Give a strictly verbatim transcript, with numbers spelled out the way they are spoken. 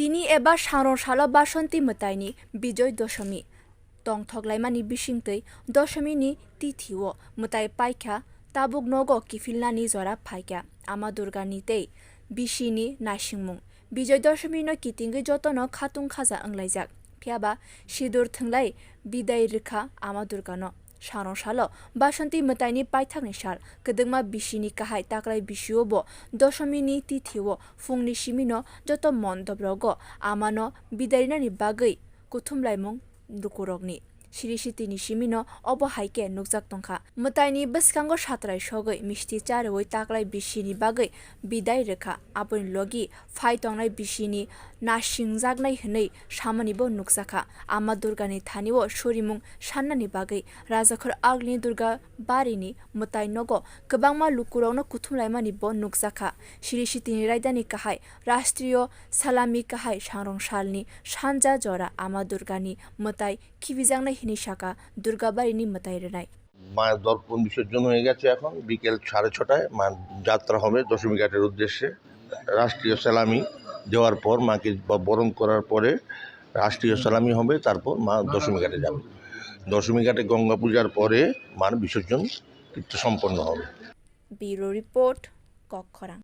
Ini eba sangrong salo Basanti mwtaini Bijoy Dosomi tongthok laimani bisingtwi Dosomini tithio mwtai paikha, tabuk nogo kiphilnani jora phaikha Ama Durgani tei bisini naisingmung. Bijoy Dosomino kitingwi jotono khatung khaja wnglaijak. Phiyaba sidur thwnglai bidai rwkha Ama Durgano. Sangrong salo Basanti mwtaini paithakni sal, kwdwkma bisini kahai taklai bisio bo Dosomini tithio phungni simino joto mondop rogo Amano bidai rinani bagwi kuthumlaimung lukurokni siri sitini simino obo hai khe nukjak tongkha. Mwtaini bwskango satrai sogwi misti charwi taklai bisini bagwi bidai rwkha. Aboni logi phai tongnai bisini nasingjaknai hwnwi samanibo nukjakha. Ama Durgani thanio surimung sannani bagwi Rajakhor Agni Durga barini mwtai nogo kwbangma lukurokno kuthumlaimani bo nukjakha. Siri sitini raidani kahai Rashtriyo Salami kahai sangrong salni sanja jora Ama Durgani mwtai khibijaknai hwnwi sakha Durgabarini mwtai rwnai. মায়ের দর্পণ বিসর্জন হয়ে গেছে। এখন বিকেল সাড়ে ছটায় মার যাত্রা হবে দশমী ঘাটের উদ্দেশ্যে। রাষ্ট্রীয় সালামি দেওয়ার পর মাকে ব-, বরণ করার পরে রাষ্ট্রীয় সালামি হবে, তারপর মা দশমী ঘাটে যাবে। দশমী ঘাটে গঙ্গা পূজার পরে মার বিসর্জন কীর্তি সম্পন্ন হবে। Bureau Report, Kokkhorang.